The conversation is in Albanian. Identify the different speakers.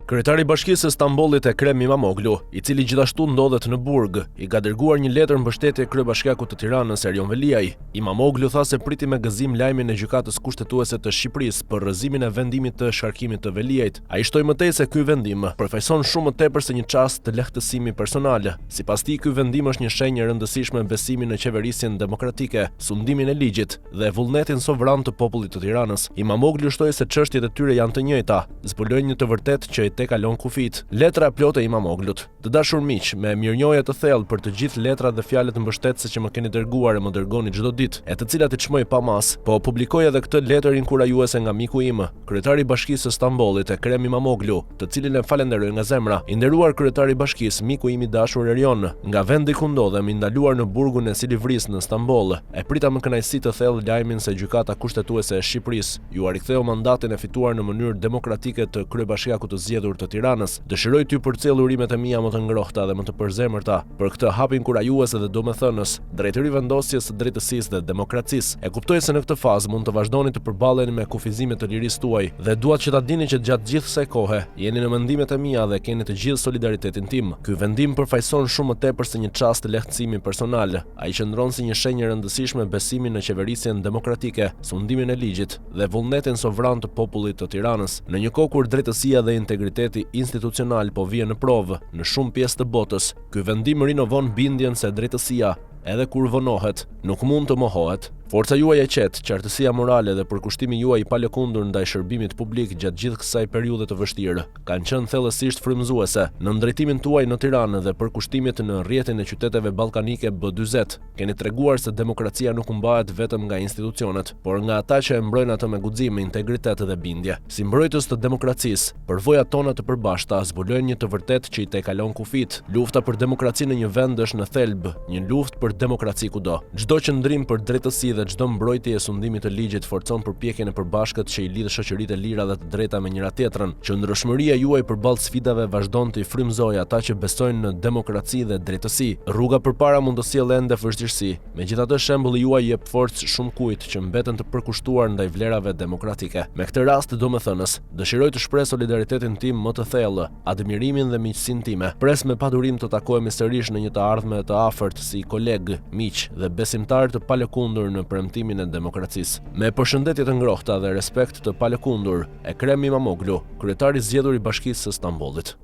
Speaker 1: Kryetari i Bashkisë së Stambollit Ekrem Imamoglu, i cili gjithashtu ndodhet në burg, i ka dërguar një letër mbështetje kryebashkiakut të Tiranës Erion Veliaj. Imamoglu tha se priti me gëzim lajmin e Gjykatës Kushtetuese të Shqipërisë për rrëzimin e vendimit të shkarkimit të Veliajt. Ai shtoi më tej se ky vendim përfaqëson shumë më tepër se një çast lehtësimi personal. Sipas tij, ky vendim është një shenjë e rëndësishme besimi në qeverisjen demokratike, sundimin e ligjit dhe vullnetin sovran të popullit të Tiranës. Imamoglu shtoi se çështjet e tyre janë të njëjta, zbulojnë një të vërtetë që i tejkalon kufijtë. Letra e plotë e Imamoglut. Të dashur miq, me mirënjohje të thellë për të gjithë letrat dhe fjalët mbështetëse që më keni dërguar e më dërgoni çdo ditë, e të cilat i çmoj pa masë, po publikoj edhe këtë letër inkurajuese nga miku im, kryetari i Bashkisë së Stambollit, Ekrem Imamoglu, të cilin e falenderoj nga zemra. I nderuar kryetar i Bashkisë, miku im i dashur Erion, nga vendi ku ndodhem, i ndaluar në burgun e Silivrisë në Stamboll, e prita me kënaqësi të thellë lajmin se Gjykata Kushtetuese e Shqipërisë, Jua riktheu mandatin e fituar në mënyrë demokratike të kryebashkiakut të zgjedhur të Tiranës. Dëshiroj t'ju përcjell urimet e mia më të ngrohta dhe më të përzemërta për këtë hap inkurajues dhe domethënës drejt rivendosjes së drejtësisë dhe demokracisë. E kuptoj se në këtë fazë mund të vazhdoni të përballeni me kufizime të lirisë tuaj dhe dua që ta dini që gjatë gjithë kësaj kohe jeni në mendimet e mia dhe keni të gjithë solidaritetin tim. Ky vendim përfaqëson shumë më tepër se një çast lehtësimi personal. Ai qëndron si një shenjë e rëndësishme besimi në qeverisjen demokratike, sundimin e ligjit dhe vullnetin sovran të popullit të Tiranës. Në një kohë kur drejtësia dhe integriteti institucional po vihen në provë në shumë pjesë të botës, ky vendim rinovon bindjen se drejtësia, edhe kur vonohet, nuk mund të mohohet. Forca juaj e qetë, qartësia morale dhe përkushtimi juaj i palëkundur ndaj shërbimit publik gjatë gjithë kësaj periudhe të vështirë, kanë qenë thellësisht frymëzuese. Nën drejtimin tuaj në Tiranë dhe përkushtimit në rrjetin e qyteteve ballkanike B 40, keni treguar se demokracia nuk mbahet vetëm nga institucionet, por nga ata që e mbrojnë atë me guxim, integritet dhe bindje. Si mbrojtës të demokracisë, përvojat tona të përbashkëta zbulojnë një të vërtetë që i tejkalon kufijtë, lufta për demokraci në një vend është në thelb një luftë për demokraci kudo. Çdo qëndrim për drejtësi dhe çdo mbrojtje e sundimit të ligjit forcon përpjekjen e përbashkët që i lidh shoqëritë e lira dhe të drejta me njëra-tjetrën. Qëndrueshmëria juaj përballë sfidave vazhdon t'i frymëzojë ata që besojnë në demokraci dhe drejtësi. Rruga përpara mund të sjellë ende vështirësi, megjithatë shembulli juaj i jep forcë shumëkujt që mbeten të përkushtuar ndaj vlerave demokratike. Me këtë rast domethënës, dëshiroj të shpreh solidaritetin tim më të thellë, admirimin dhe miqësinë time. Pres me padurim të takohemi sërish në një të ardhme të afërt si kolegë, miq dhe besimtarë të palëkundur në premtimin e demokracisë. Me përshëndetje të ngrohta dhe respekt të palëkundur, Ekrem Imamoglu, kryetar i zgjedhur i Bashkisë së Stambollit.